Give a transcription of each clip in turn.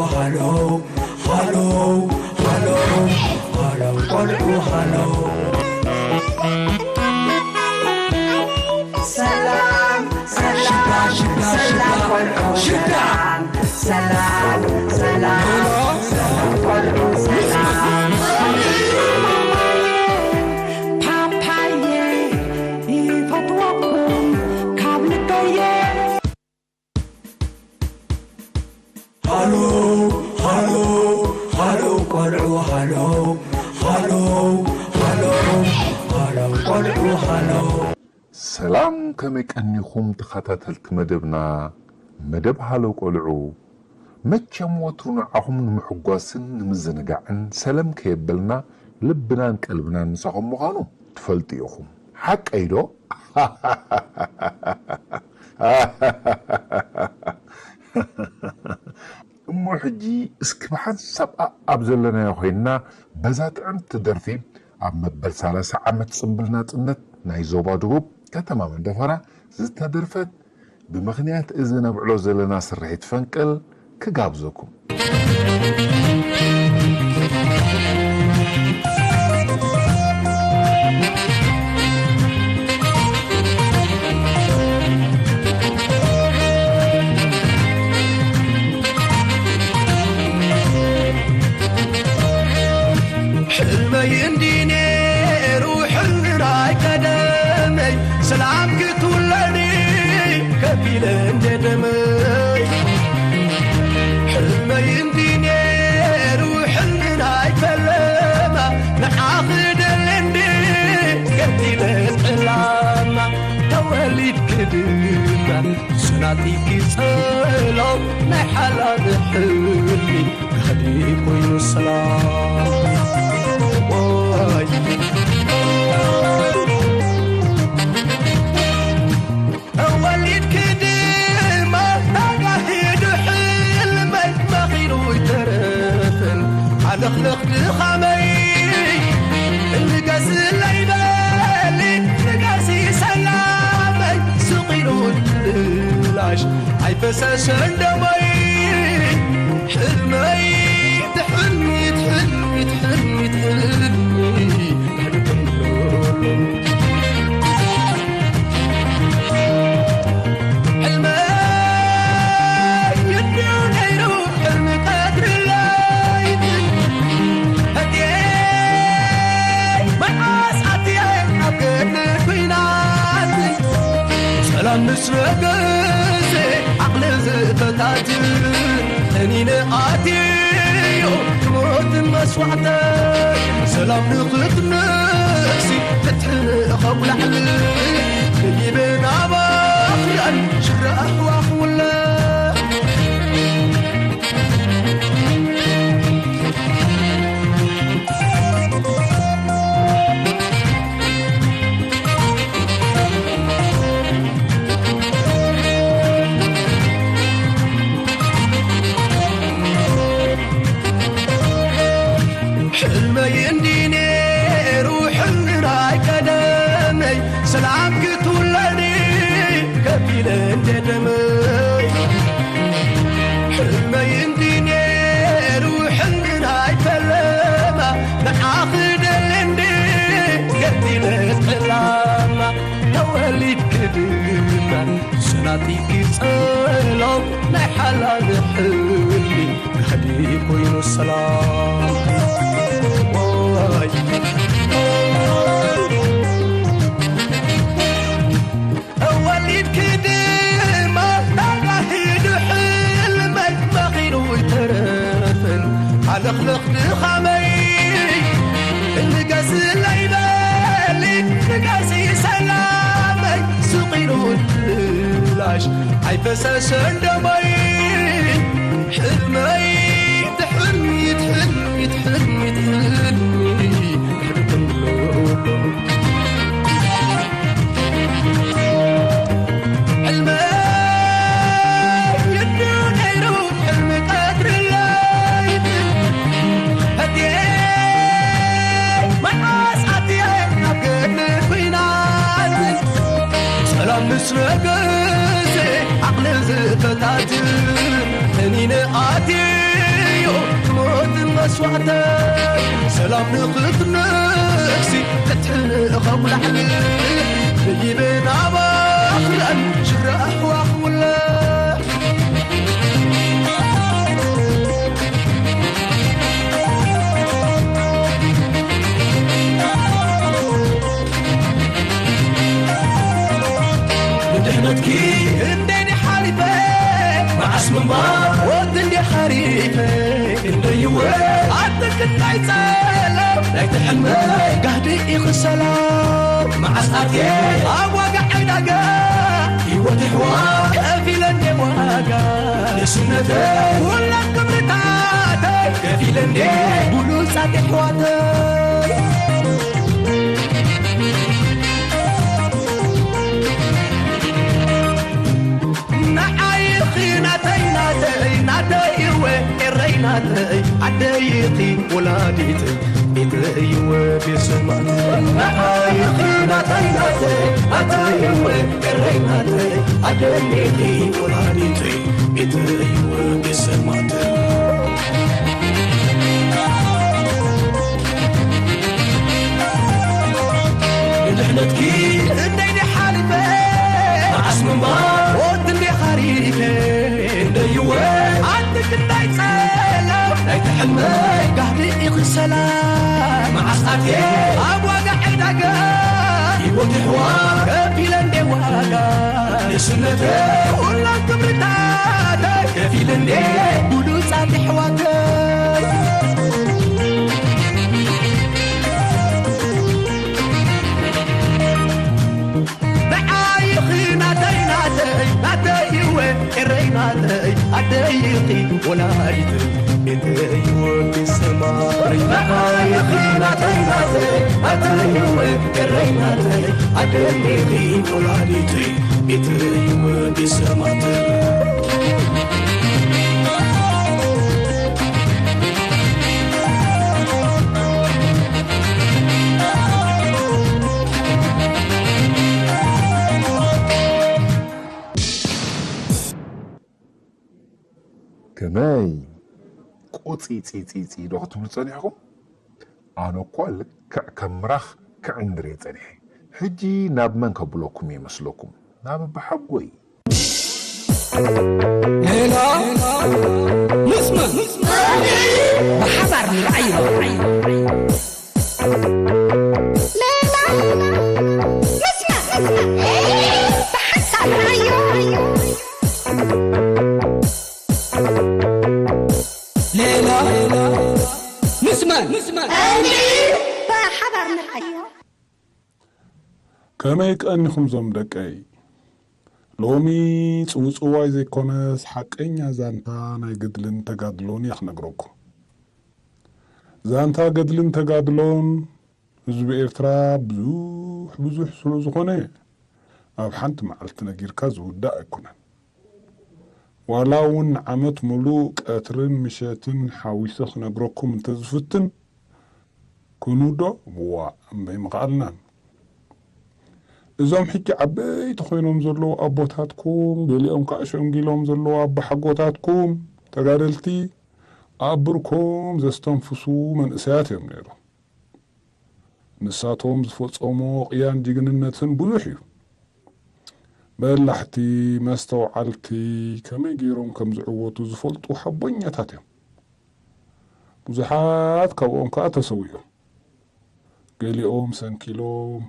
ሃሎ ሃሎ ሃሎ ሃሎ ቆልዑ ሃሎ። ሰላም ሰላም ሽዳ ሽዳ ሰላም ሽዳ ቆልዑ ሽዳ። ሰላም ሰላም ሰላም ቆልዑ ሰላም። ፓፓየ ይፈትወኩም ካብ ልበየ። ሃሎ ሃሎ ሃሎ ቆልዑ ሃሎ ሃሎ ሃሎ ሃሎ ቆልዑ ሃሎ። ሰላም፣ ከመይ ቀኒኹም ተኸታተልቲ መደብና፣ መደብ ሃሎ ቆልዑ? መቸም ወትሩ ንዓኹም ንምሕጓስን ንምዝንጋዕን ሰለም ከየበልና ልብናን ቀልብናን ምሳኹም ምዃኑ ትፈልጡ ኢኹም። ሓቀይ ዶ? እሞ ሕጂ እስኪ ብሓንሳብ ኣኣብ ዘለናዮ ኮይንና በዛ ጥዕምቲ ደርፊ ኣብ መበል ሰላሳ ዓመት ጽምብል ናጽነት ናይ ዞባ ደቡብ ከተማ መንደፈራ ዝተደርፈት ብምኽንያት እዚ ነብዕሎ ዘለና ስርሒት ፈንቅል ክጋብዘኩም። ሕልመይ እንዲ ነይሩ ሕልሚ ናይ ቀደመይ፣ ሰላም ክትውለዲ ከፊለ እንደ ደመይ። ሕልመይ እንዲ ነይሩ ሕልሚ ናይ ፈለማ፣ ንዓኺ ደለ እንዲ ገቲለ ዕላማ። ተወሊድኪ ድማ ሰናጢኪ ጸላም ናይ ሓላል ሕልሚ፣ ጋህዲ ኮይኑ ሰላም። ዋይ። ተወሊድኪ ድማ ተጋሂዱ ሕልመይ፣ መኺኑ ይተረፍን ኣለኽለኽ ድኻመይ። እንገዝለይ በሊ ንገዚ ሰላመይ፣ ስቕ ኢሉ ብላሽ ኣይፈሰሰን ደመይ። ሕልመይ ትሕልሚ፣ ትሕልሚ፣ ትሕልሚ፣ ትሕልሚ፣ ትሕልሚ። ሕልመይ እንዲዩ ነይሩ፣ ሕልሚ ቀትሪ ለይቲ። እትየ መዓስ ኣትየ ኣብ ገድሊ ኲናት፣ ሰላም ምስ ነገሰ ዓቕሊ ዝፈታትን፣ እኒነ ኣትዮ ክሞትን መስዋዕተይ። ሰላም ንኽትነግሲ፣ ፍትሒ ንኸብ ላዕሊ፣ ክሊበ ናብ ኣኽራን ሽረ ኣህዋኽ ውለ። ሕልመይ እንዲ ነይሩ ሕልሚ ናይ ቀደመይ፣ ሰላም ክትውለዲ ከፊለ እንደ ደመይ። ሕልመይ እንዲ ነይሩ ሕልሚ ናይ ፈለማ፣ ንዓኺ ደሊ እንዲ ገቲለ ዕላማ። ተወሊድኪ ድማ ሰናጢቂ ጸላም ናይ ሓላል ሕልሚ፣ ጋህዲ ኮይኑ ሰላም። ዋይ። ተወሊድኪ ድማ ተጋሂዱ ሕልመይ፣ መኺኑ ይተረፍን ኣለኽለኽ ድኻመይ። እንገዝለይ በሊ ንገዚ ሰላመይ፣ ስቕ ኢሉ ብላሽ ኣይፈሰሰን ደመይ። ሕልመይ ትሕልሚ፣ ትሕልሚ፣ ትሕልሚ፣ ትሕልሚ፣ ትሕልሚ። ሕልመይ እንዲዩ ነይሩ፣ ሕልሚ ቀትሪ ለይቲ። እትየ መዓስ ኣትየ ኣብ ገድሊ ኲናት፣ ሰላም ምስ ነገሰ ዓቕሊ ዝፈታትን፣ እኒነ ኣትዮ መስዋዕተይ ሰላም ንኽትነግሲ ክትሕልኸው ላዕሊ ንጊበ ናብ ኣኽራን ሽረ ኣሕዋኽ ውለ ንድሕነትኪ ክንደይ ሓሊፈ መዓስ ምንባር ወዲ እንደ ሓሪፈ ክንደይወ ኣትክናይ ጸለም ናይ ትሕልመ ጋህዲ ኢኺ ሰላም መዓስ ኣትየ ኣብ ዋጋ ዕዳጋ ህይወት ይሕዋ ከፊለ እንደ ዋጋ ንስነተ ኩላ ክብርታተ ከፊለ እንደ ብሉጻት ኣሕዋተይ ንዓይኺ ናተይ ናተይ ናተይ እወ ኤረይ ናተይ ዓደይ ኢኺ ወላዲተይ ቤተይ እወ ቤት ሰማእተይ ንዓይኺ ናተይ ናተይ ናተይ እወ ኤረይ ናተይ ዓደይ ኢኺ ወላዲተይ ቤተይ እወ ቤት ሰማእተይ ንድሕነትኪ ክንደይ ድየ ሓሊፈ መዓስ ምንባር ወዲ እንደ ሓሪፈ ክንደይወ ኣንቲ ክንደይ ጸለም ናይቲ ሕልመይ ጋህዲ ኢኺ ሰላም መዓስ ኣትየ ኣብ ዋጋ ዕዳጋ ህይወት ይሕዋ ከፊለ እንደ ዋጋ ንስነተ ኩሎም ክብርታተይ ከፊለ እንደ ብሉጻት ኣሕዋተይ ንዓይኺ ናተይ ናተይ ናተይ እወ ኤረይ ናተይ ኣደይ ኢኺ ወላዲተይ ቤተይ እወ ቤት ሰማይ ንዓይኺ ናተይ ናተይ ናተይ እወ ኤረይ ናተይ ኣደይ ኢኺ ወላዲተይ ቤተይ እወ ቤት ሰማእተይ ከመይ ቁጺጺጺጺ ዶ ክትብሉ ጸኒሕኩም? ኣነ እኳ ልክዕ ከም ምራኽ ክዕንድር እየ ጸኒሐ። ሕጂ ናብ መን ከብለኩም እየ መስለኩም? ናብ ኣባሓጎይ። ሌላ ምስ መን? ብሓባር ንርኣዮ። ሌላ ምስ መን? ብሓንሳብ ንርኣዮ። ሌላ ምስ መን? ብሓባር ንርኣዮ። ከመይ ቀኒኹም ዞም ደቀይ? ሎሚ ጽውጽዋይ ዘይኮነስ ሓቀኛ ዛንታ ናይ ገድልን ተጋድሎን እየ ክነግረኩም። ዛንታ ገድልን ተጋድሎን ህዝቢ ኤርትራ ብዙሕ ብዙሕ ስለ ዝኾነ ኣብ ሓንቲ መዓልቲ ነጊርካ ዝውዳእ ኣይኮነን። ዋላ እውን ንዓመት ሙሉእ ቀትርን ምሸትን ሓዊሰ ክነግረኩም እንተዝፍትን ክንውዶ ዋእ እምበይ ምኽኣልናን። እዞም ሕጂ ዓበይቲ ኮይኖም ዘለዉ ኣቦታትኩም፣ ገሊኦም ከኣ ሸምጊሎም ዘለዉ ኣቦሓጎታትኩም ተጋደልቲ ኣብ ብርኮም ዘስተንፍሱ መንእሰያት እዮም ነይሮም። ንሳቶም ዝፈጸሞ ቅያን ጅግንነትን ብዙሕ እዩ። በላሕቲ፣ መስተውዓልቲ፣ ከመይ ገይሮም ከም ዝዕወቱ ዝፈልጡ ሓቦኛታት እዮም። ብዙሓት ካብኦም ከኣ ተሰዊኦም። ገሊኦም ሰንኪሎም፣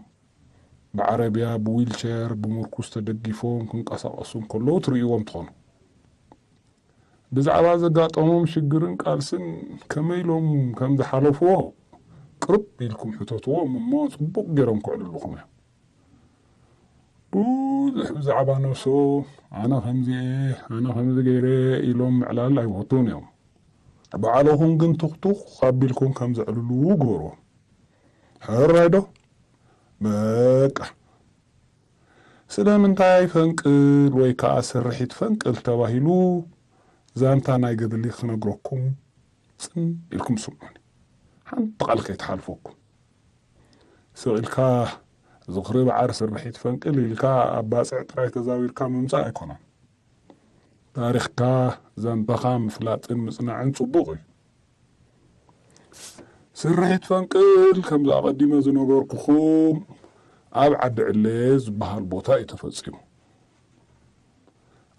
ብዓረብያ፣ ብዊልቸር፣ ብምርኩስ ተደጊፎም ክንቀሳቐሱ እንከለዉ ትርእይዎም ትኾኑ። ብዛዕባ ዘጋጠሞም ሽግርን ቃልስን ከመይ ኢሎም ከም ዝሓለፍዎ ቅርብ ኢልኩም ሕተትዎም እሞ ጽቡቕ ገይሮም ከዕልሉኹም እዮም። ብዙሕ ብዛዕባ ነብሶም ኣነ ከምዚ እየ፣ ኣነ ከምዚ ገይረ ኢሎም ምዕላል ኣይፈትዉን እዮም። ባዕልኹም ግን ትኽትኽ ኣቢልኩም ከም ዘዕልሉ ግበርዎም። ሕራይ ዶ? በቃ። ስለምንታይ ፈንቅል ወይ ከኣ ስርሒት ፈንቅል ተባሂሉ ዛንታ ናይ ገድሊ ክነግረኩም ጽን ኢልኩም ስምዑኒ። ሓንቲ ቃል ከይትሓልፈኩም። ስቕ ኢልካ ዝኽሪ በዓር ስርሒት ፈንቅል ኢልካ ኣብ ባጽዕ ጥራይ ተዛዊርካ ምምጻእ ኣይኮነን። ታሪኽካ፣ ዛንታኻ ምፍላጥን ምጽናዕን ጽቡቕ እዩ። ስርሒት ፈንቅል ከምዚ ኣቐዲመ ዝነገርኩኹም ኣብ ዓዲ ዕለ ዝበሃል ቦታ እዩ ተፈጺሙ።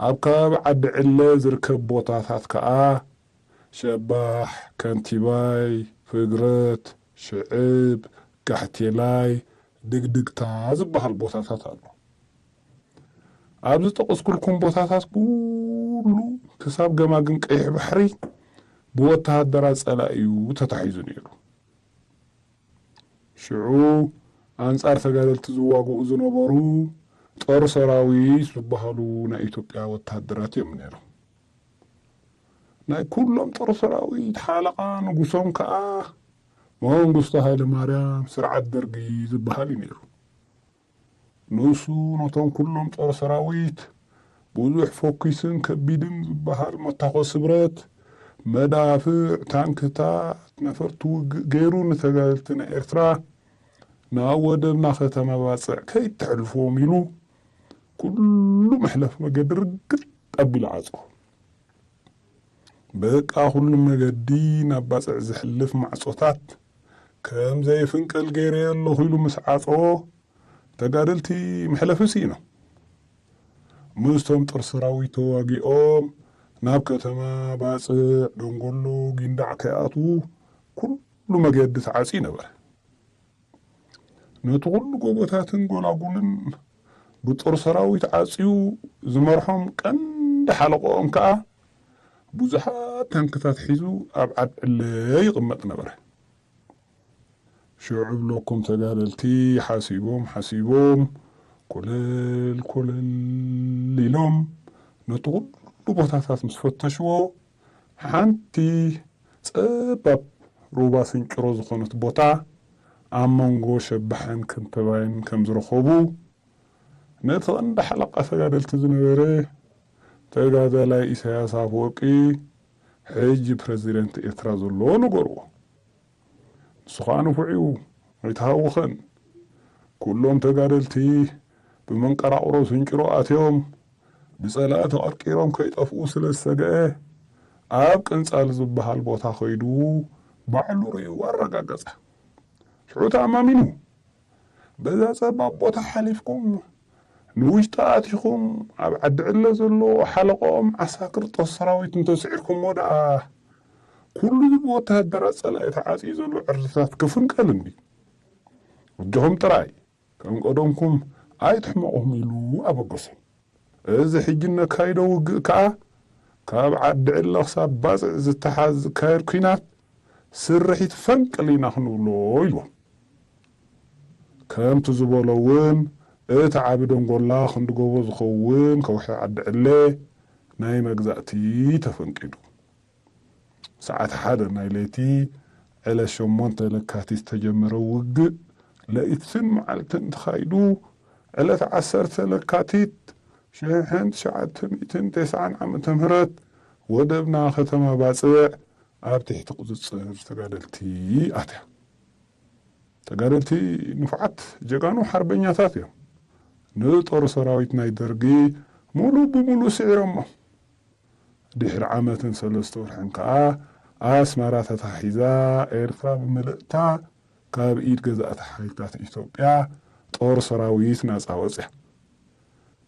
ኣብ ከባቢ ዓዲ ዕለ ዝርከብ ቦታታት ከኣ ሸባሕ፣ ከንቲባይ፣ ፍግረት፣ ሽዕብ፣ ጋሕቴላይ፣ ድግድግታ ዝበሃል ቦታታት ኣሎ። ኣብ ዝጠቐስኩልኩም ቦታታት ኩሉ ክሳብ ገማግም ቀይሕ ባሕሪ ብወተሃደራት ጸላኢ እዩ ተታሒዙ ነይሩ። ሽዑ ኣንጻር ተጋደልቲ ዝዋግኡ ዝነበሩ ጦር ሰራዊት ዝበሃሉ ናይ ኢትዮጵያ ወተሃደራት እዮም ነይሮም። ናይ ኩሎም ጦር ሰራዊት ሓለቓ ንጉሶም ከኣ መንግስቱ ሃይለ ማርያም ስርዓት ደርጊ ዝበሃል እዩ ነይሩ። ንሱ ነቶም ኩሎም ጾር ሰራዊት ብዙሕ ፎኪስን ከቢድን ዝበሃል መታኾሲ ብረት፣ መዳፍዕ፣ ታንክታት፣ ነፈርቲ ውግእ ገይሩ ንተጋደልቲ ናይ ኤርትራ ናብ ወደብና ከተማ ባጽዕ ከይተሕልፍዎም ኢሉ ኩሉ መሕለፊ መገዲ ርግጥ ኣቢሉ ዓጽዎ። በቃ ኩሉ መገዲ ናብ ባጽዕ ዝሕልፍ ማዕጾታት ከም ዘይፍንቀል ገይረዮ ኣለኹ ኢሉ ምስ ዓጸዎ ተጋደልቲ መሕለፊ ስኢኖም። ምስቶም ጦር ሰራዊት ተዋጊኦም ናብ ከተማ ባጽዕ፣ ደንጎሎ፣ ጊንዳዕ ከይኣትዉ ኩሉ መገዲ ተዓጽዩ ነበረ። ነቲ ኩሉ ጎቦታትን ጎላጉልን ብጦር ሰራዊት ዓጽዩ ዝመርሖም ቀንዲ ሓለቆኦም ከኣ ብዙሓት ታንክታት ሒዙ ኣብ ዓድ ዕለ ይቕመጥ ነበረ። ሽዑ እብለኩም ተጋደልቲ ሓሲቦም ሓሲቦም ኮለል ኮለል ኢሎም ነቲ ኩሉ ቦታታት ምስ ፈተሽዎ ሓንቲ ጸባብ ሩባ ስንጭሮ ዝኾነት ቦታ ኣብ መንጎ ሸባሕን ከንተባይን ከም ዝረኸቡ ነቲ ቀንዲ ሓለቓ ተጋደልቲ ዝነበረ ተጋዳላይ ኢሳያስ ኣፈወርቂ ሕጂ ፕረዚደንት ኤርትራ ዘሎ ነገርዎ። ንሱ ኸኣ ንፉዕ እዩ፣ ኣይተሃውኸን። ኩሎም ተጋደልቲ ብመንቀራቕሮ ስንጭሮ ኣትዮም ብጸላኢ ተቐርቂሮም ከይጠፍኡ ስለ ዝሰግአ ኣብ ቅንጻል ዝበሃል ቦታ ኸይዱ ባዕሉ ርእዩ ኣረጋገጸ። ሽዑ ተኣማሚኑ በዛ ጸባብ ቦታ ሓሊፍኩም ንውሽጢ ኣቲኹም ኣብ ዓዲ ዕለ ዘሎ ሓለቆኦም ዓሳክር ጦር ሰራዊት እንተስዒርኩሞ ደኣ ኩሉ እዚ ብወተሃደራት ጸላኢ ተዓጽዩ ዘሎ ዕርድታት ክፍንቀል እንዲ። እጆኹም ጥራይ ከም ቀደምኩም ኣይትሕመቑኹም ኢሉ ኣበገሶም። እዚ ሕጂ እነካይዶ ውግእ ከኣ ካብ ዓዲ ዕለ ክሳብ ባጽዕ ዝተሓዝ ዝካየድ ኲናት ስርሒት ፈንቅል ኢና ክንብሎ ኢልዎም። ከምቲ ዝበሎ እውን እቲ ዓቢ ደንጎላ ክንዲ ጎቦ ዝኸውን ከውሒ ዓዲ ዕለ ናይ መግዛእቲ ተፈንቂዱ። ሰዓት ሓደ ናይ ለይቲ ዕለት ሸሞንተ ለካቲት ዝተጀመረ ውግእ ለይትን መዓልትን ተኻይዱ ዕለት ዓሰርተ ለካቲት ሽሕን ትሽዓተ ሚእትን ተስዓን ዓመተ ምህረት ወደብና ከተማ ባጽዕ ኣብ ትሕቲ ቁጽጽር ተጋደልቲ ኣትያ። ተጋደልቲ ንፉዓት ጀጋኑ ሓርበኛታት እዮም። ንጦር ሰራዊት ናይ ደርጊ ሙሉ ብሙሉ ስዒሮሞ። ድሕሪ ዓመትን ሰለስተ ወርሕን ከኣ ኣስመራ ተታሒዛ ኤርትራ ብምልእታ ካብ ኢድ ገዛእቲ ሓይልታት ኢትዮጵያ ጦር ሰራዊት ናጻ ወጽያ።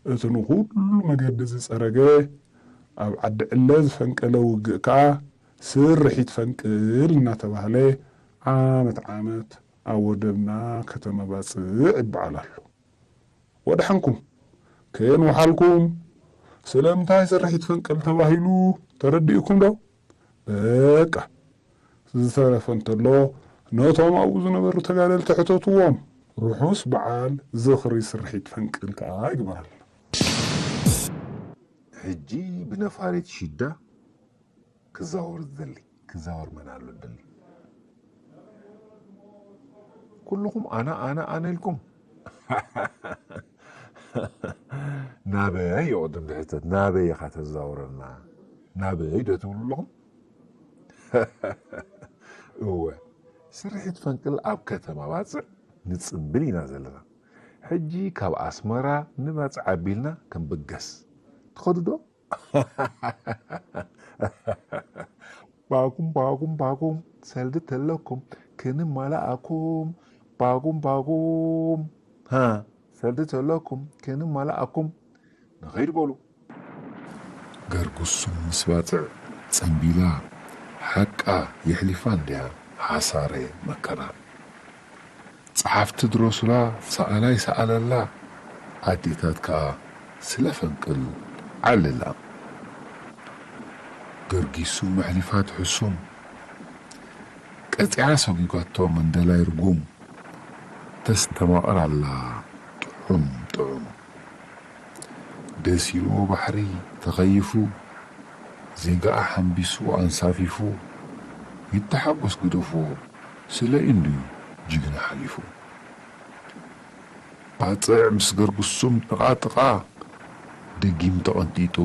እቲ ንኹሉ መገዲ ዝጸረገ ኣብ ዓዲ ዕለ ዝፈንቀለ ውግእ ከኣ ስርሒት ፈንቅል እናተባህለ ዓመት ዓመት ኣብ ወደብና ከተማ ባጽዕ ይበዓል ኣሎ። ወድሓንኩም ከየን ወሓልኩም ስለምንታይ ስርሒት ፈንቅል ተባሂሉ ተረዲእኩም ዶ? በቃ ዝተረፈ እንተሎ ነቶም ኣብኡ ዝነበሩ ተጋደልቲ ሕተትዎም። ርሑስ በዓል ዝኽሪ ስርሒት ፈንቅል ከኣ ይግበረልና። ሕጂ ብነፋሪት ሽዳ ክዛወር ዝደሊ ክዛወር መን ኣሎ ደሊ ኩልኹም ኣነ ኣነ ኣነ ኢልኩም ናበይ ይቕድም ድሕተት ናበይ ኢኻ ተዛውረና ናበይ ዶ ትብሉ ኣለኹም እወ ስርሒት ፈንቅል ኣብ ከተማ ባፅዕ ንፅምብል ኢና ዘለና ሕጂ ካብ ኣስመራ ንባፅዕ ኣቢልና ክንብገስ ትኸዱ ዶ ባጉም ባጉም ባጉም ሰልዲ ተለኩም ክንማላኣኩም። ባጉም ባጉም ሃ ሰልዲ ተለኩም ክንማላኣኩም። ንኸይድ በሉ። ገርጉሱም ምስ ባጽዕ ጸምቢላ ሓቃ የሕሊፋ እንድያ ሓሳረ መከራ። ጸሓፍቲ ድረሱላ፣ ሰኣላይ ሰኣለላ፣ ኣዴታት ከኣ ስለ ፈንቅል ዓልላ። ገርጊሱ መሕሊፋ ትሕሱም፣ ቀጺዓ ሰጒጓቶ መንደላይ ርጉም፣ ተስተማቕር ኣላ ጥዑም ጥዑም። ደስ ኢልዎ ባሕሪ ተኸይፉ፣ ዜጋኣ ሓምቢሱ ኣንሳፊፉ፣ ይተሓጎስ ግደፎ፣ ስለ ኢንድዩ ጅግና ሓሊፉ። ባጽዕ ምስ ገርጉሱም ጥቓ ጥቓ፣ ደጊም ተቐንጢጡ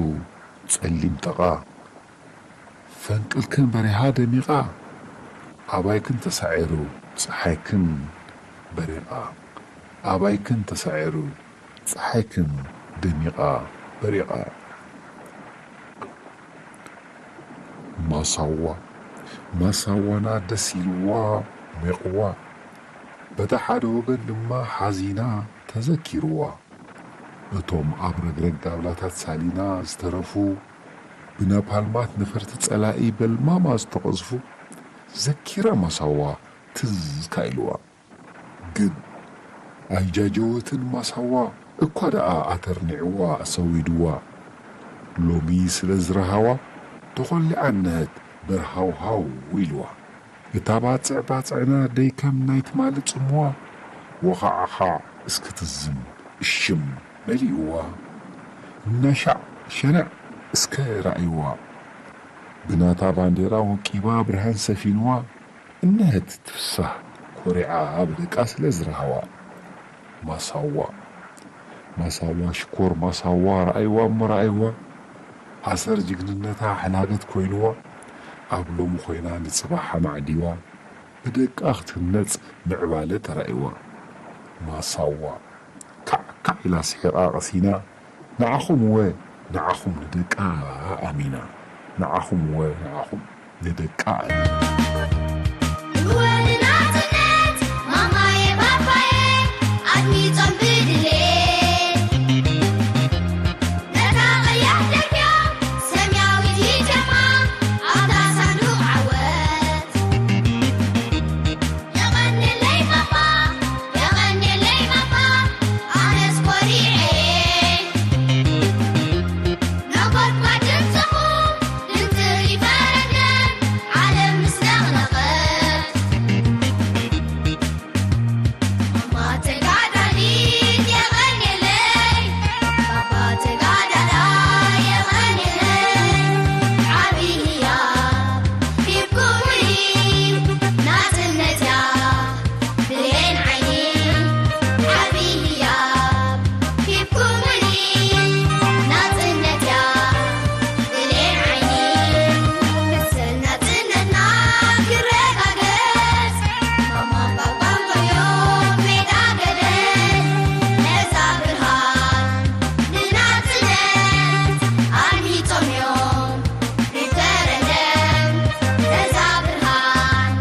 ጸሊም ጠቓ። ፈንቅልክን በሪሃ ደሚቓ፣ ኣባይክን ተሳዒሩ ጸሓይክን በሪቓ። ኣባይክን ተሳዒሩ ጸሓይክን ደሚቓ በሪቓ። ማሳዋ፣ ማሳዋና ደስ ኢልዋ ሜቕዋ፣ በታ ሓደ ወገን ድማ ሓዚና ተዘኪርዋ። እቶም ኣብ ረግረግ ዳብላታት ሳሊና ዝተረፉ፣ ብናፓልማት ነፈርቲ ጸላኢ በልማማ ዝተቐዝፉ፣ ዘኪራ ማሳዋ ትዝ ካኢልዋ። ግን ኣይጃጀወትን ማሳዋ፣ እኳ ደኣ ኣተርኒዕዋ ሰዊድዋ። ሎሚ ስለ ዝረሃዋ፣ ተኾሊዓ እነሀት በርሃውሃው ኢልዋ። እታ ባጽዕ ባጽዕና ደይ ከም ናይ ትማሊ ጽምዋ፣ ወኻዕኻዕ እስክትዝም እሽም መሊእዋ። ነሻዕ ሸነዕ እስከ ራእይዋ። ብናታ ባንዴራ ወቂባ ብርሃን ሰፊንዋ። እነሀት ትፍሳህ ኮሪዓ ብደቃ ስለ ዝረሃዋ። ማሳዋ፣ ማሳዋ ሽኮር ማሳዋ ረኣይዋ እሞ ረኣይዋ። ኣሰር ጅግንነታ ሕላገት ኮይንዋ። ኣብ ሎሚ ኮይና ንጽባሕ ኣማዕዲዋ። ብደቃ ክትህነጽ ምዕባለ ተራእይዋ። ማሳዋ፣ ካዕ ካዕ ኢላ ስሒቓ ቀሲና። ንዓኹም እወ ንዓኹም ንደቃ ኣሚና። ንዓኹም እወ ንዓኹም ንደቃ ኣሚና። እወ ንናጽነት ማማየ ባባየ ኣድሚጾም ብድሌት። ነታ ቀያሕ ደርብያ ሰማያዊት ሂጀማ ኣብታ ሳንዱቕ ዓወት። የቐንየለይ ማማ፣ የቐንየለይ ማማ፣ ኣነስ ኮሪዐ። ነጎድጓድ ድምፅኹም ድምፂ ሪፈረንደም ዓለም ምስ ነቕነቐት። ማማ ተጋዳሊት የቐንየለይ፣ ባባ ተጋዳላይ የቐንየለይ። ዓብይ ህያብ ሂብኩምኒ፣ ናጽነት እያ ብሌን ዓይኒ። ዓብይ ህያብ ሂብኩምኒ፣ ናጽነት እያ ብሌን ዓይኒ። መሰል ናጽነትና ክረጋገጽ፣ ማማን ባባን ኮይኖም ሜዳ ገደል። ነዛ ብርሃን ንናጽነት ኣልሚጾም እዮም ሪፈረንደም። ነዛ ብርሃን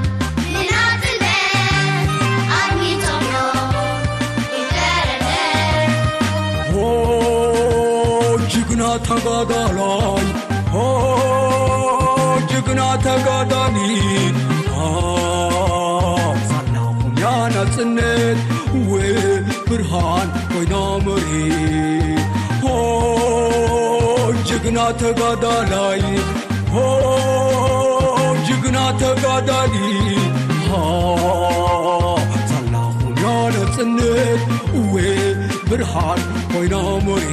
ንናጽነት ኣልሚጾም እዮም ሪፈረንደም። ሆ ጅግና ተጋዳላይ፣ ሆ ጅግና ተጋዳሊ፣ አ፣ ሳላኹም ያ ናጽነት፣ ው ብርሃን ኮይና መሪ። ሆ ጅግና ተጋዳላይ፣ ሆ ጅግና ተጋዳሊ፣ ሃ፣ ሳላኹም ያ ናጽነት፣ እወ ብርሃን ኮይና መሪ።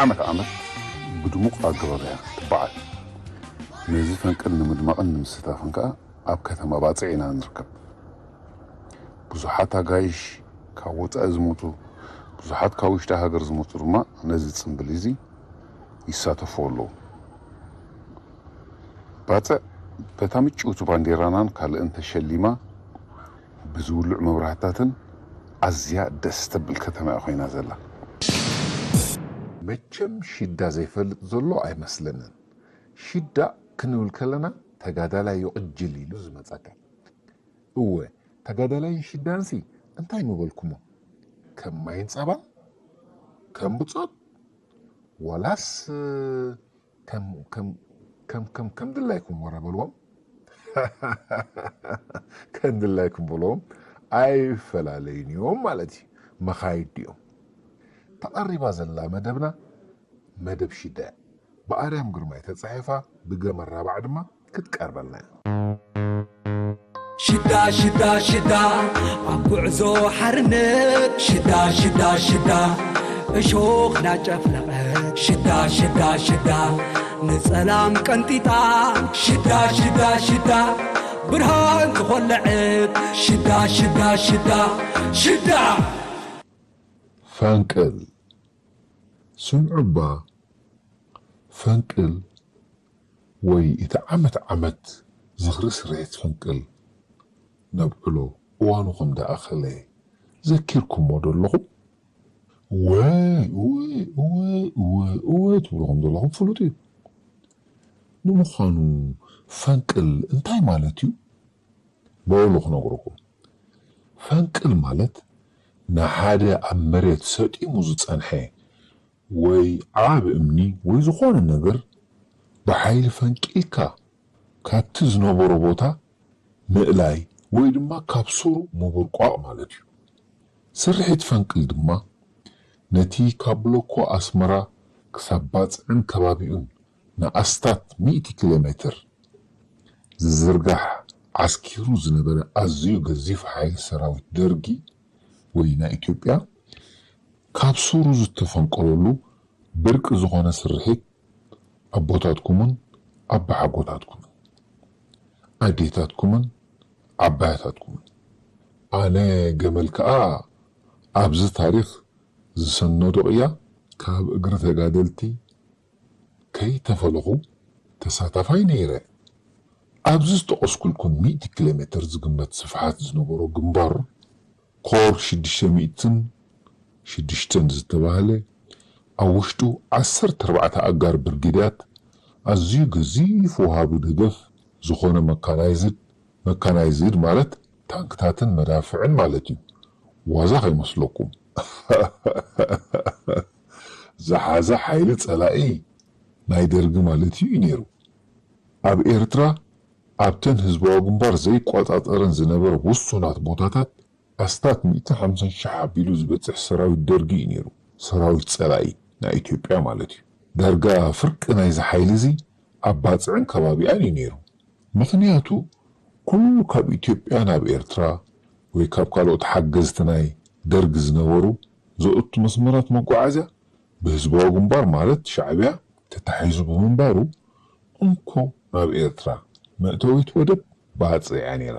ዓመት ዓመት ብድሙቕ ኣገባብ እያ ትበዓል። ነዚ ፈንቅል ንምድማቕን ንምስታፍን ከኣ ኣብ ከተማ ባጽዕ ኢና ንርከብ። ብዙሓት ኣጋይሽ ካብ ወጻኢ ዝመጹ፣ ብዙሓት ካብ ውሽጢ ሃገር ዝመጹ ድማ ነዚ ጽምብል እዚ ይሳተፉ ኣለዉ። ባጽዕ በታ ምጭውቲ ባንዴራናን ካልእን ተሸሊማ፣ ብዝውልዑ መብራህትታትን ኣዝያ ደስ ተብል ከተማ እያ ኮይና ዘላ። መቸም ሽዳ ዘይፈልጥ ዘሎ ኣይመስለንን። ሽዳ ክንብል ከለና ተጋዳላይ ይቕጅል ኢሉ ዝመጸካ። እወ፣ ተጋዳላይን ሽዳንሲ እንታይ ምበልኩሞ? ከም ማይን ጸባን? ከም ብጾት? ዋላስ ከም ከም ከም ከም ከም ድላይኩም ወረ በልዎም። ከም ድላይኩም በልዎም። ኣይፈላለዩን እዮም ማለት እዩ። መኻይድ ድዮም? ተቐሪባ ዘላ መደብና መደብ ሽዳ እያ። ብኣርያም ግርማይ ተጻሒፋ ብገመ ራባዕ ድማ ክትቀርበልና እያ። ሽዳ ሽዳ ሽዳ ኣብ ጉዕዞ ሓርነት ሽዳ ሽዳ ሽዳ እሾኽ ናጨፍለቐት ሽዳ ሽዳ ሽዳ ንጸላም ቀንጢጣ ሽዳ ሽዳ ሽዳ ብርሃን ዝኾለዐት ሽዳ ሽዳ ሽዳ ሽዳ ፈንቅል ስምዑባ ፈንቅል ወይ እቲ ዓመት ዓመት ዝኽሪ ስርሒት ፈንቅል ነብዕሎ እዋኑ ከም ደኣኸለ ዘኪርኩሞ ዶ ኣለኹም? እወ እወ እወ እወ እወ ትብሉ ከም ዘለኹም ፍሉጥ እዩ። ንምዃኑ ፈንቅል እንታይ ማለት እዩ? በሉ ክነግረኩም። ፈንቅል ማለት ንሓደ ኣብ መሬት ሰጢሙ ዝጸንሐ ወይ ዓቢ እምኒ ወይ ዝኾነ ነገር ብሓይሊ ፈንቂልካ ካብቲ ዝነበሮ ቦታ ምእላይ ወይ ድማ ካብ ሱሩ ምብርቋቕ ማለት እዩ። ስርሒት ፈንቅል ድማ ነቲ ካብ ብሎኮ ኣስመራ ክሳብ ባጽዕን ከባቢኡን ንኣስታት ሚእቲ ኪሎ ሜትር ዝዝርጋሕ ዓስኪሩ ዝነበረ ኣዝዩ ገዚፍ ሓይሊ ሰራዊት ደርጊ ወይ ናይ ኢትዮጵያ ካብ ሱሩ ዝተፈንቀለሉ ብርቂ ዝኾነ ስርሒት ኣቦታትኩምን ኣባሓጎታትኩምን ኣዴታትኩምን ዓባያታትኩምን ኣነ ገመል ከኣ ኣብዚ ታሪኽ ዝሰነዶ ቅያ ካብ እግሪ ተጋደልቲ ከይተፈለኹ ተሳታፋይ ነይረ። ኣብዚ ዝጠቐስኩልኩም ሚእቲ ኪሎ ሜትር ዝግመት ስፍሓት ዝነበሮ ግንባር ኮር ሽዱሽተ ሚእትን ሽዱሽተን ዝተባህለ ኣብ ውሽጡ ዓሰርተ ኣርባዕተ ኣጋር ብርጌዳት ኣዝዩ ገዚፍ ወሃቢ ደገፍ ዝኾነ መካናይዝድ መካናይዝድ ማለት ታንክታትን መዳፍዕን ማለት እዩ። ዋዛ ከይመስለኩም። ዝሓዘ ሓይሊ ጸላኢ ናይ ደርጊ ማለት እዩ ነይሩ። ኣብ ኤርትራ ኣብተን ህዝባዊ ግንባር ዘይቆጻጸረን ዝነበረ ውሱናት ቦታታት ኣስታት ሚእትን ሓምሳን ሽሕ ኣቢሉ ዝበጽሕ ሰራዊት ደርጊ እዩ ነይሩ። ሰራዊት ጸላኢ ናይ ኢትዮጵያ ማለት እዩ። ዳርጋ ፍርቂ ናይዚ ሓይሊ እዚ ኣብ ባጽዕን ከባቢኣን እዩ ነይሩ። ምኽንያቱ ኩሉ ካብ ኢትዮጵያ ናብ ኤርትራ ወይ ካብ ካልኦት ሓገዝቲ ናይ ደርግ ዝነበሩ ዘእቱ መስመራት መጓዓዝያ ብህዝባዊ ግንባር ማለት ሻዕብያ ተታሒዙ ብምንባሩ እንኮ ናብ ኤርትራ መእተዊት ወደብ ባጽዕ እያ ነይራ።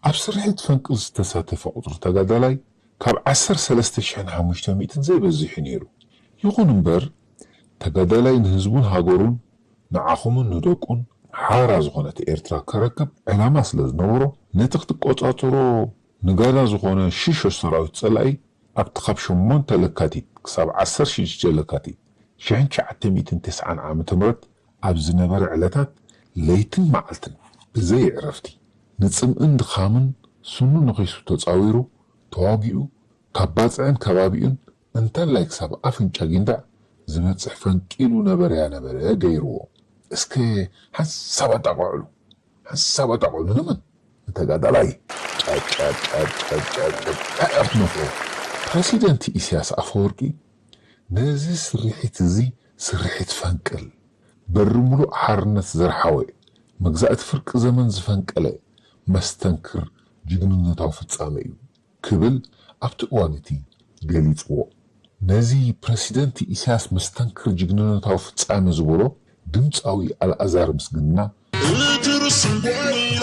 ኣብ ስርሒት ፈንቅል ዝተሳተፈ ቁጽሪ ተጋዳላይ ካብ ዓሰርተ ሰለስተ ሽሕን ሓሙሽተ ሚእትን ዘይበዝሕ እዩ ነይሩ። ይኹን እምበር ተጋዳላይ ንህዝቡን ሃገሩን ንዓኹምን ንደቁን ሓራ ዝኾነት ኤርትራ ከረክብ ዕላማ ስለ ዝነበሮ ነቲ ክትቆጻጸሮ ንጋዳ ዝኾነ ሽሾ ሰራዊት ጸላኢ ኣብቲ ካብ ሸሞንተ ለካቲት ክሳብ ዓሰርተ ሽዱሽተ ለካቲት ሽሕን ትሽዓተ ሚእትን ተስዓን ዓመተ ምህረት ኣብ ዝነበረ ዕለታት ለይትን መዓልትን ብዘይ ዕረፍቲ ንጽምእን ድኻምን ስኑ ነኺሱ ተጻዊሩ ተዋጊኡ ካብ ባጽዕን ከባቢኡን እንተላይ ክሳብ ኣፍንጫ ጊንዳዕ ዝበጽሕ ፈንቂሉ ነበረያ ነበረ ገይርዎ። እስከ ሓንሳብ ኣጣቕዕሉ። ሓንሳብ ኣጣቕዕሉ። ንመን? ንተጋዳላይ። ጨጨጨጨጨጨጨ እንታይ እያ ትነፍሮ? ፕረሲደንት ኢሳያስ ኣፈወርቂ ነዚ ስርሒት እዚ ስርሒት ፈንቅል በሪ ምሉእ ሓርነት ዘርሓወ መግዛእቲ ፍርቂ ዘመን ዝፈንቀለ መስተንክር ጅግንነታዊ ፍጻመ እዩ ክብል ኣብቲ እዋን እቲ ገሊጽዎ። ነዚ ፕረሲደንት ኢሳያስ መስተንክር ጅግንነታዊ ፍጻመ ዝበሎ ድምጻዊ ኣልኣዛር ምስግና፣ እቲ ርስን ጓይላ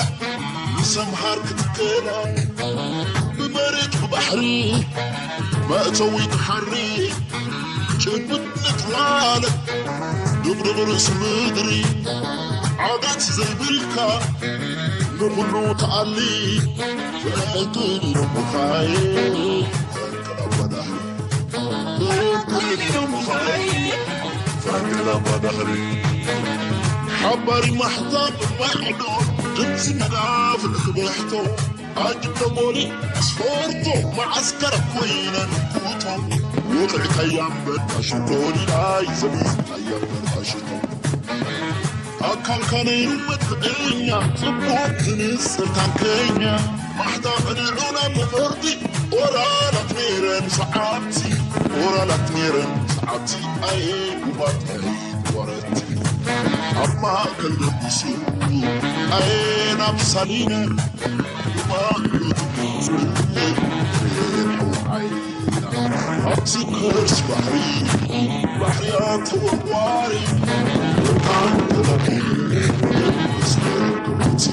ንሰምሃር ክትከላ፣ ብመሬት ብባሕሪ መእተዊ ትሓሪ፣ ጭብጥ ንትዋለ ድቕድቕ ርእሲ ምድሪ፣ ዓጋት ዘይብልካ ንኹሉ ትኣሊ፣ ፈንቅል ኢሎም ብኻይ፣ ፈንቅል ኣባዳህሪ፣ ፈንቅል ኢሎም ብኻይ፣ ፈንቅል ኣባዳህሪ። ሓባሪ ማሕዛብ ማዕዶ፣ ድምፂ መዳፍዕ ክብሕቶ፣ ኣጅብ ተጎሊ ኣስፈርቶ፣ መዓስከር ኮይነን ኩቶ፣ ውቕዕ ከያምበር ኣሽቶ፣ ዲላይ ዘቢዝ ከያምበር ኣሽቶ። ኣካልካ ነይሩ መጥዕኛ፣ ጽቡቕ ክንጽር ታንከኛ፣ ማሕታ ቅንዑና ብፍርዲ፣ ኦራላት ነይረን ሰዓብቲ፣ ኦራላት ነይረን ሰዓብቲ፣ ኣየ ጉባጥዒ ወረቲ። ኣብ ማእከል ደቂሱ፣ ኣየ ናብ ሳሊነ፣ ብማእከሉ ትጉሱ፣ ኣየ ሓው ዓይና። ኣብቲ ከርሲ ባሕሪ፣ ባሕርያ ተወርዋሪ፣ ብርሃን ተለኺ፣ መስመር ክቡቲ።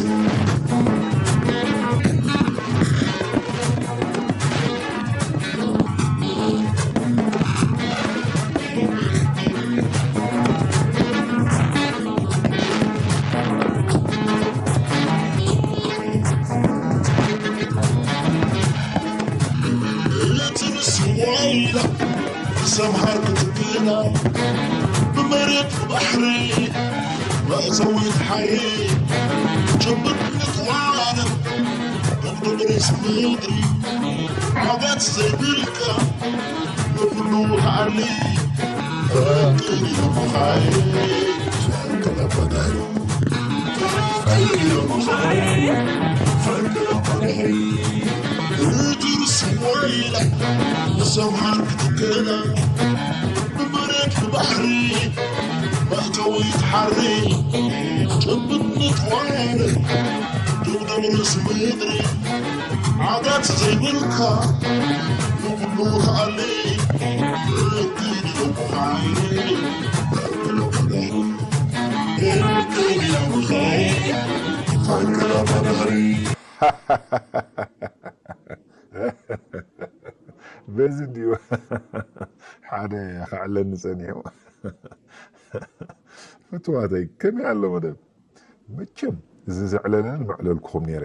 ሰምሃር ክትክና ብመሬት ባሕሪ መእተዊት ሓሪ ጭብጥ ንትዋነ ብድብሪስ ምድሪ ዓወት ዘይብልካ ንኹሉ ከኣሊ ፈንቅል ኢሎም ብኻይ ፈንቅል ኣባዳሪ ፈንቅል ኢሎም ብኻይ ፈንቅል ኣባዳሪ እድርስ ወይላ ንሰምሃር ክትክና ብመሬት ብባሕሪ መእተዊት ሓሪ ጭብጥ ንትዋነ ድብድብ ርእሲ ምድሪ ዓጋት ዘይብልካ ንኹሉ ከኣሊ ርክብ ኢሎም ብኻይ ርክብ ኢሎም ብኻይ ፈንቅል ኣባዳሪ በዚ እንድዩ ሓደ ክዕለኒ ጸኒሑ። ፍትዋተይ፣ ከመይ ኣሎ መደብ? መቸም፣ እዚ ዘዕለለኒ መዕለልኩኹም ነይረ።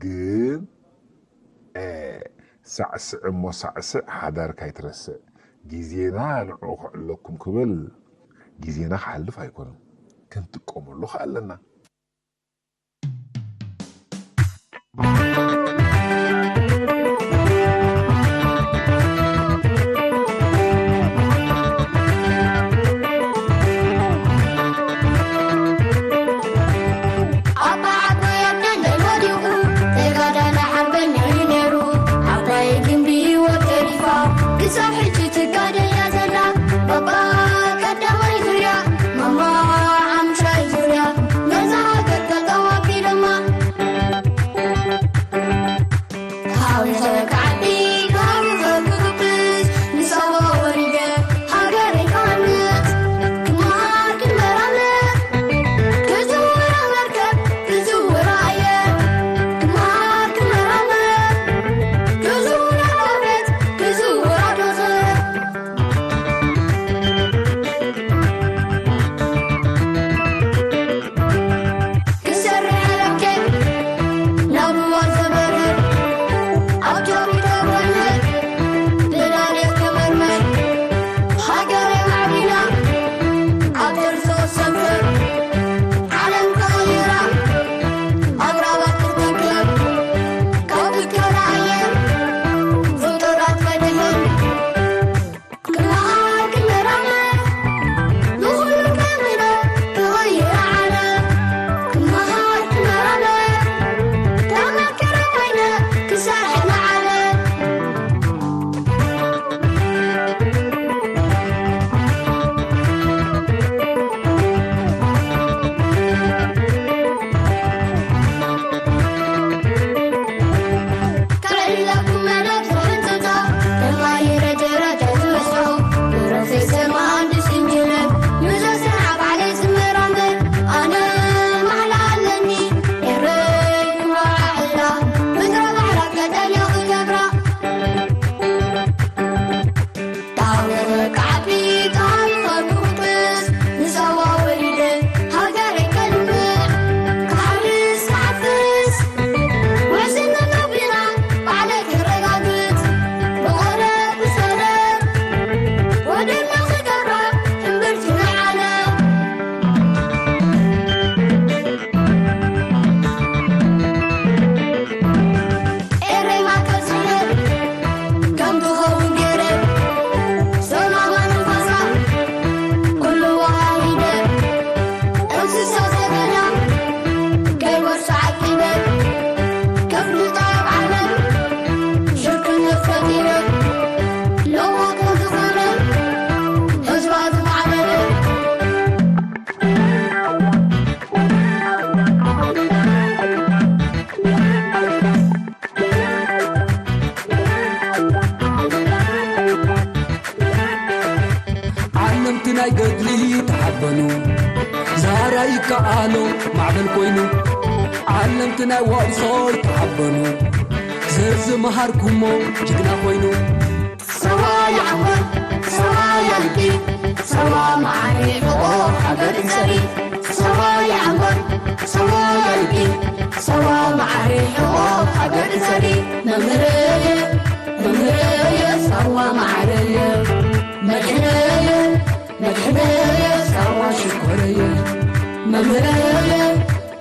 ግን፣ እ፣ ሳዕስዕ እሞ ሳዕስዕ፣ ሓዳርካ ኣይትረስዕ። ግዜና ንዕኡ ከዕለኩም ክብል፣ ግዜና ክሓልፍ ኣይኮነን። ክንጥቀመሉ ከኣ ኣለና። ኣባ ዓባይ ኣደለይ ወዲቑ፣ ተጋዳላይ ሓርበኛ እዩ ነይሩ። ዓባይ ግንቢ ህይወት ገዲፋ፣ ክሳብ ሕጂ ትጋደል እያ ዘላ። ባባ ቀዳማይ ዙርያ፣ ማማ ሓሙሻይ ዙርያ፣ ነዛ ሃገር ጠጠው ኣቢሎማ። ናይ ገድሊ ተሓበኑ፣ ዛራ ይከኣሎ ማዕበል ኮይኑ፣ ዓለምቲ ናይ ዋርሶይ ተሓበኑ፣ ዘዝመሃርኩሞ ጅግና ኮይኑ። ሰዋ ይዓወት፣ ሰዋ ያልቂ፣ ሰዋ መዓሪ ሕቆ ሃገር ይሰሪ። ሰዋ ይዓወት፣ ሰዋ ያልቂ፣ ሰዋ መዓሪ ሕቆ ሃገር ይሰሪ። መምህረየ፣ መምህረየ፣ ሰዋ መዓረየ፣ መድሕነየ፣ መድሕነየ፣ ሰዋ ሽኮረየ፣ መምህረየ፣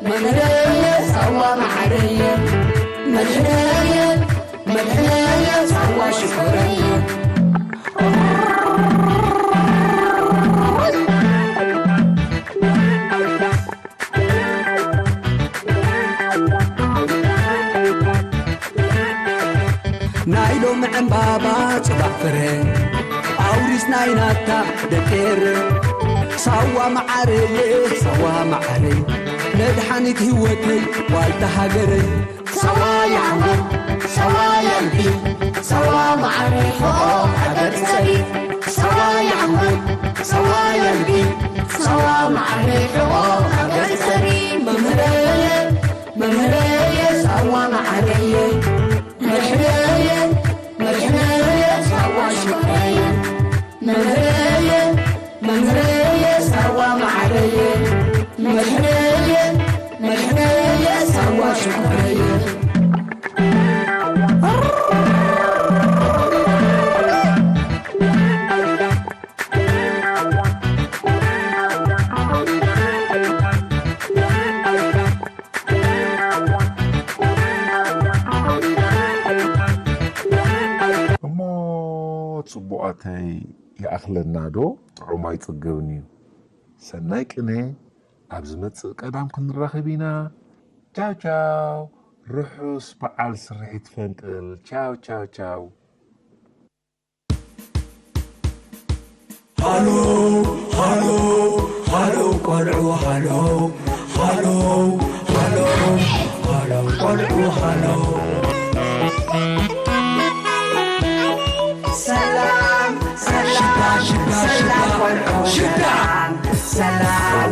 መምህረየ፣ ሰዋ መዓረየ፣ መድሕነየ፣ መድሕነየ፣ ሰዋ ሽኮረየ። ናይ ሎሚ ዕምባባ ጽባሕ ፍረ፣ ኣውሪስ ናይ ናታ ደቂ ኤረ። ሳዋ መዓረየ፣ ሳዋ መዓረይ፣ መድሓኒት ህይወተይ፣ ዋልታ ሃገረይ። ሰዋ ይዓወት፣ ሰዋ ያልቢ፣ ሰዋ መዓረይ ሕቆ ሃገር ትሰሪ። ሰዋ ይዓወት፣ ሰዋ ያልቢ፣ ሰዋ መዓረይ ሕቆ ሃገር ትሰሪ። መምህረየ፣ መምህረየ፣ ሳዋ መዓረየ፣ መድሕነየ፣ መድሕነየ፣ ሳዋ ሽኮረየ፣ መምህረየ፣ መምህረየ፣ ሳዋ መዓረየ፣ መድሕነየ፣ መድሕነየ፣ ሳዋ ሽኮረየ። እሞ ጽቡቓተይ ይኣኽለና ዶ? ጥዑም ኣይጽገብን እዩ። ሰናይ ቅነ፣ ኣብ ዝመጽእ ቀዳም ክንራኸብ ኢና። ቻው ቻው። ርሑስ በዓል ስርሒት ፈንቅል። ቻው ቻው ቻው። ሃሎ ሃሎ ሃሎ ቆልዑ ሃሎ ሃሎ ሃሎ ሃሎ ቆልዑ ሃሎ። ሰላም ሰላም ሽታ ሽታ ሰላም ሽታ ቆልዑ ሽታ ሰላም ሰላም